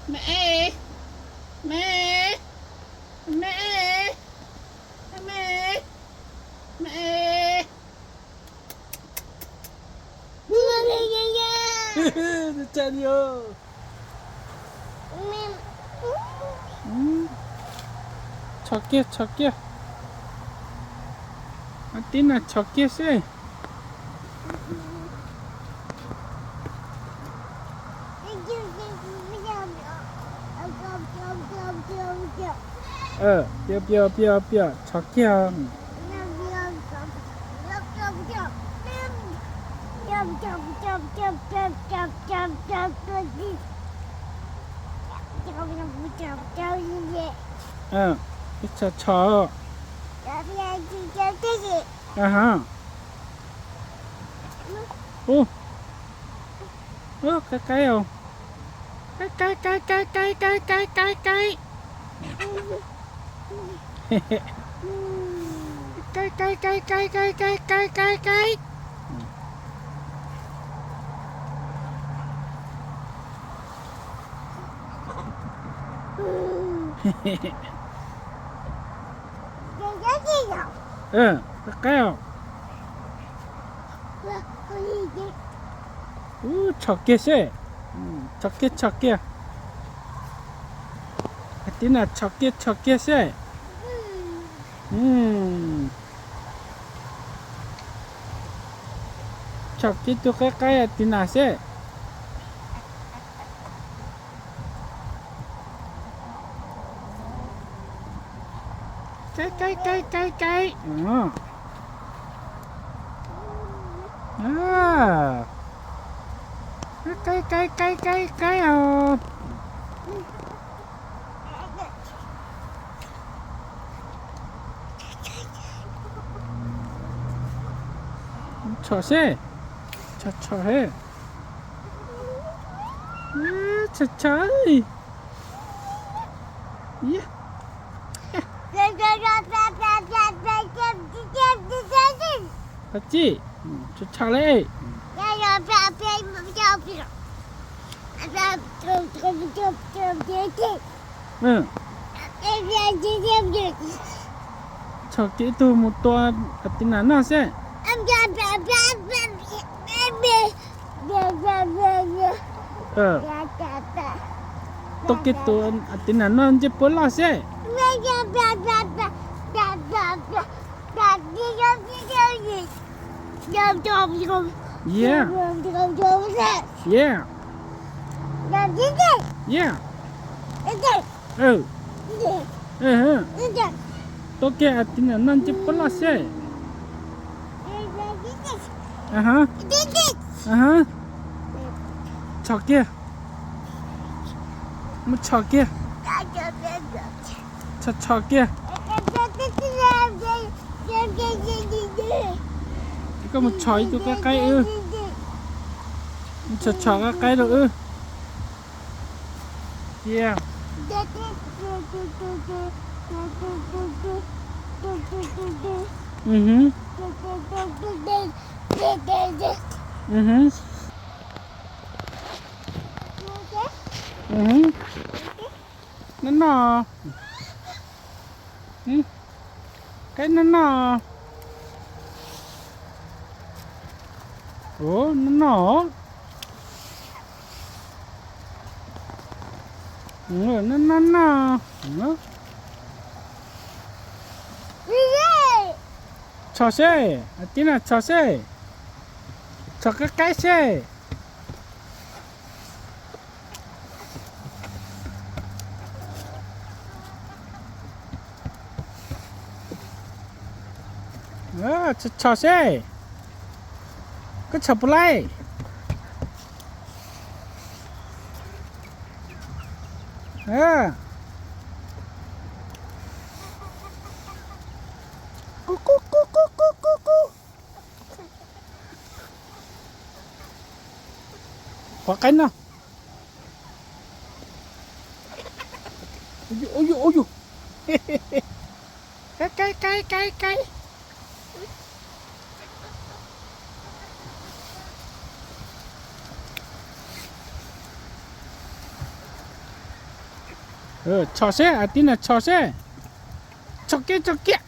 Me, me, me, me, me. Tsa li os. Tso kiag, tso kiag. Tib nas tso kiag seb. Piam, piam, piam, piam, tso kiag. Tso, tso. Aha. Ub, ub, qaib qaib os. Qaib qaib qaib qaib qaib qaib qaib qaib qaib. Qaib qaib qaib qaib qaib qaib qaib qaib qaib. Qaib qaib os. Ub, tso kiag seb. Tso kiag, tso kiag. Tib nas tso kiag, tso kiag seb. Tso kiag tus qaib qaib tib nas seb. Qaib qaib qaib qaib qaib. Qaib qaib qaib qaib qaib os. Tso seb. Tso, tso seb. Tso, tso. Qhov txij, tso tshaj li. Tso kiag ib tug mus tua tib nas noj seb. Tua kiag tus tib nas noj ntsej puab loj seb. Yeah. Yeah. Yeah. Tua kiag tib nas noj ntsej puab loj seb. Aha. Aha. Tso kiag. Mus tso kiag. Tso, tso kiag. Koj mus tso ib tug qaib qaib wb. Mus tso, tso qaib qaib rau wb. Cia. Mhm. Mhm. Mhm. Noj noj. Qaib noj noj. Ua, noj noj. Noj noj noj. Tso seb, tib nas tso seb. Tso qaib qaib seb. Tso seb. Koj tso puas laij? Qub qub qub qub qub qub qub. Qhov qaib no. Ua yus, ua yus, ua yus. Qaib, qaib, qaib, qaib, qaib. Tso seb, a tib na tso seb. Tso kiag, tso kiag.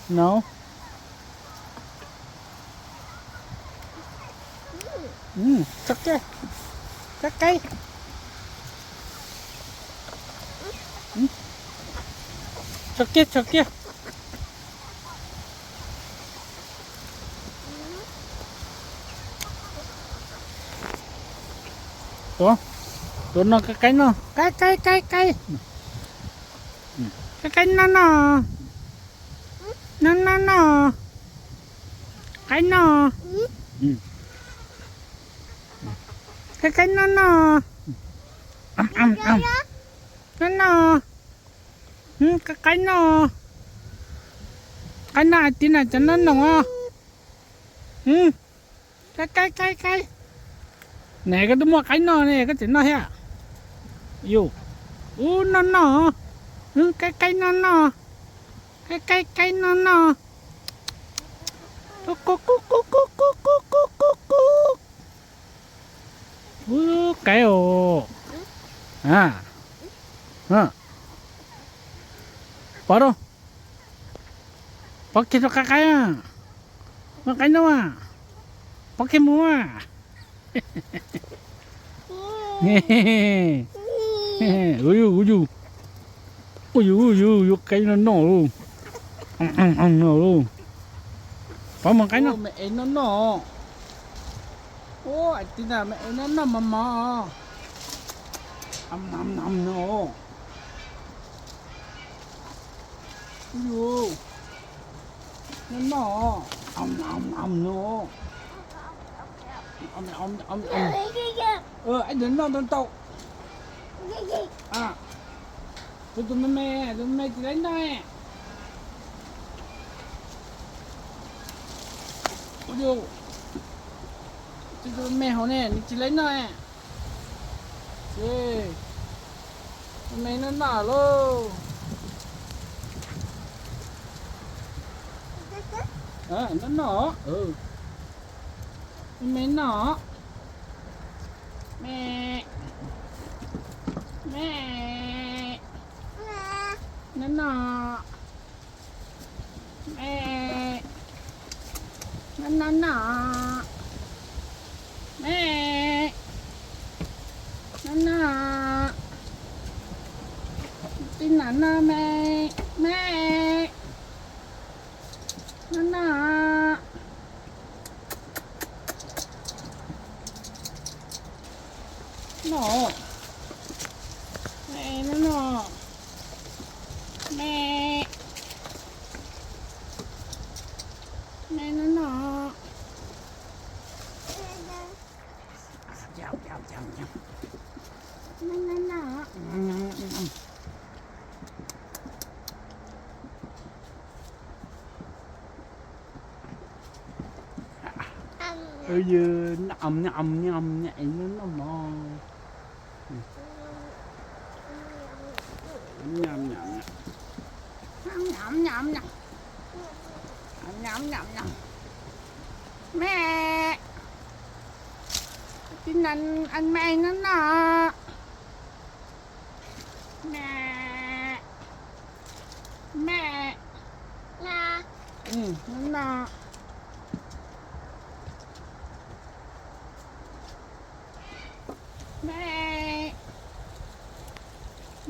No. Tso kiag. Qaib qaib. Tso kiag, tso kiag. Tuav, tuav no, qaib qaib no, qaib qaib qaib qaib. Qaib qaib no no. No no no. Qaib no. Qaib qaib no no. No no. Qaib qaib no. Qaib no, a tib na cov no no. Qaib qaib qaib qaib. Ne, koj twb muaj qaib no ne, koj tseem noj thiab? Yus, ub, noj noj. Qaib qaib no no. Qaib qaib qaib no no. Qub qub qub qub qub qub qub qub qub. Ub, qaib os. Pov rau. Pov kiag rau qaib qaib. Muaj qaib no a. Pov kiag mus a. Ua yus, ua yus, ua yus, ua yus, yuav qaib no noj lauj. No lauj. Pov mus qaib no. Me es no noj. Ua tib na me es no noj mos mos. Yus, no noj. Ib ntawd noj ntau ntau. Tus tus me me, tus me me tsis laib noj. Tus me hauv ne, nws tsis laib noj. Tus me noj noj lauj. Noj noj. Tus me noj. Me, me, noj noj. Me, noj noj noj. Me, noj noj. Tib na noj me, me, noj noj. Noj, me noj noj. Me, me noj noj. Me noj noj. Noj mov. Me, tib neeg ăn me noj noj. Me, me, noj noj. Me,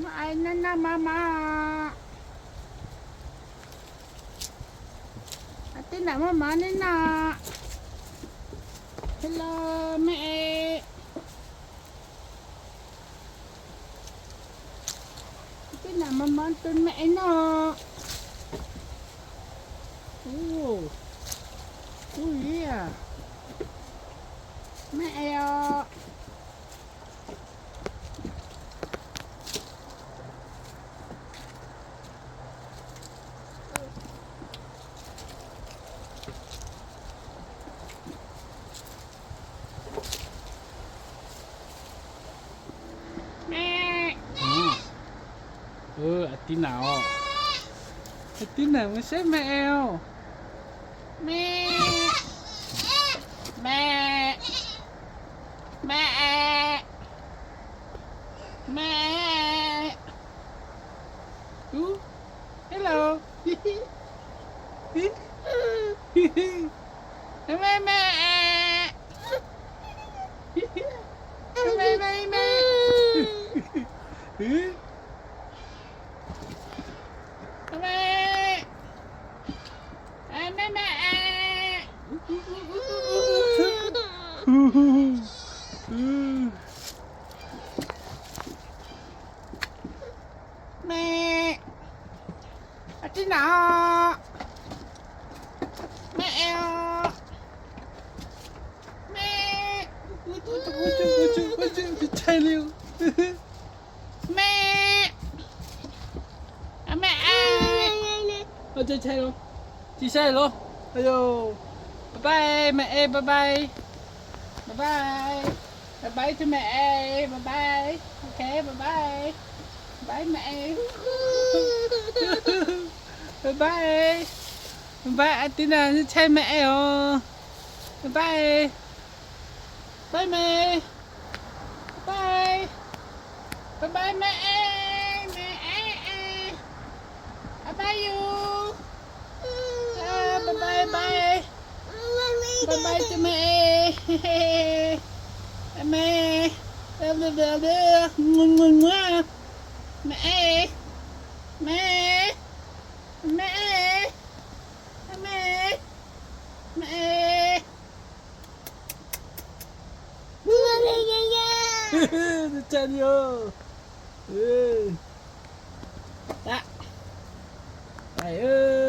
me noj noj mov mov. Tib neeg mov mov neb noj. Hello me. Tib neeg mov mov rau me noj. Ub, ub, me os. Me, tib neeg os, tib neeg mus saib me os. Me, me, Li me, me e, tsis saib los, tsis saib los. Ayo, bye bye me e, bye bye, bye bye, bye bye to me e, bye bye, ok, bye bye, bye me e, bye bye, bye bye, a ti na, saib me e os, bye bye, bye me. Bye bye. Bye bye me e, me e e. Bye bye you. Bye bye bye. Bye bye to me e. Me. Me e. Me e. Me e. Me e. Tsa li os. Tais,